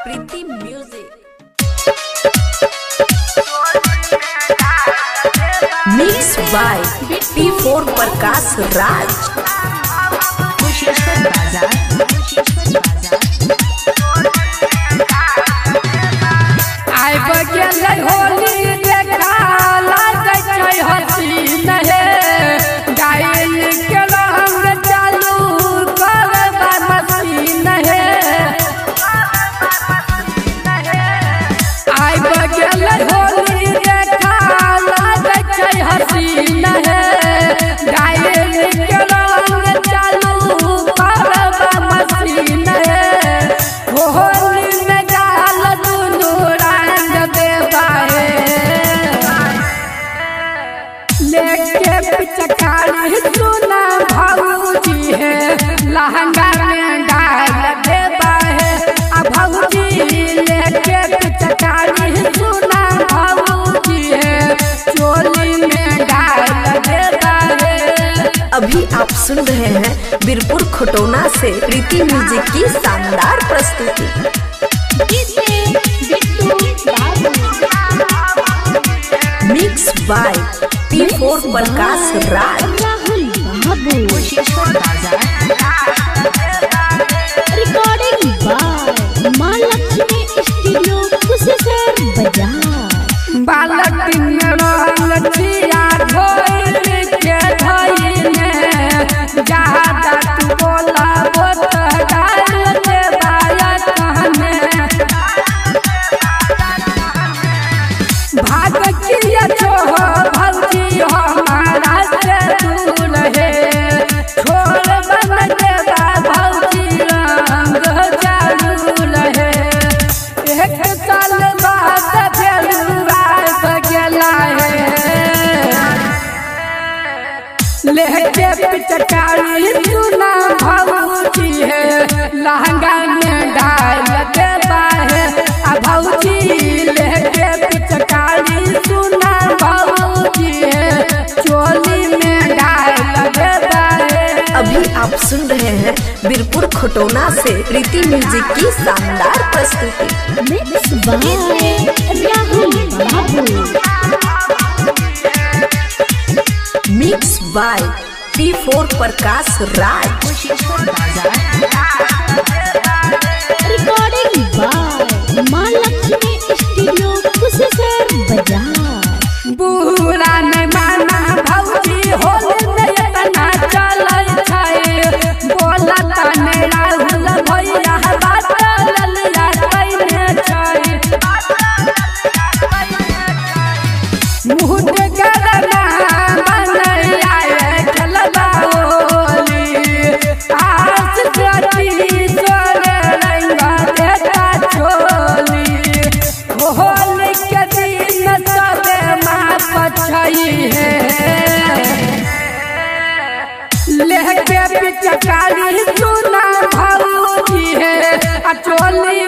Preeti music. Mix by P4 Prakash Raj. Kusheshwar Bazar, Kusheshwar Bazar. आबि गेलै होली देखा लागै छै हसीन हे, गायल के रंग चालू करबा मशीन हे। आबि गेलै होली देखा लागै छै हसीन हे, गायल के रंग चालू करबा मशीन हे। होली में गाल दुनू रंग देबा हे, लेके पिचकारी सुना भौजी है, लहंगा में डाल देबा है। आ भौजी लेके पिचकारी सुना भौजी है, चोली में डाल देबा है। अभी आप सुन रहे हैं बीरपुर खटौना से प्रीति म्यूजिक की शानदार प्रस्तुति। DJ Bittu Babu. Mix by P4 Prakash Raj. Rahul Babu. Kusheshwar Bazar. Recording by Maa Lakshmi studio, Kusheshwar Bazar. बालक रंग छिया धोइल के धइने, ज्यादा तू बोलाबो त डाल देबा कहने। भाग किया छो भौजी हमारा से दूर हे, छोड़ बन देबा भौजी रंग जरूर हे। एक साल बाद फेर आबि गेला हे, लेके पिचकारी सुना भौजी है, लहंगा में डाल देबा है। आ भौजी लेके पिचकारी सुना भौजी है, चोली में डाल देबा है। अभी आप सुन रहे हैं बीरपुर खटौना से प्रीति म्यूजिक की शानदार प्रस्तुति। Mix by Rahul Babu. Mix by P4 Prakash Raj. Kusheshwar Bazar. Recording by Maa Lakshmi studio, Kusheshwar Bazar. बुरा नहीं माना भौजी होली में इतना चलै छै, बोला तने राहुल भैया बात ललिया कैने छै। मुँह करना बनैया खेलबा होली, आस प्रति तोरे रंग देता चोली। होली के दिन सबे माँ पछई है, लेके पिचकारी सुना भौजी है, आ चोली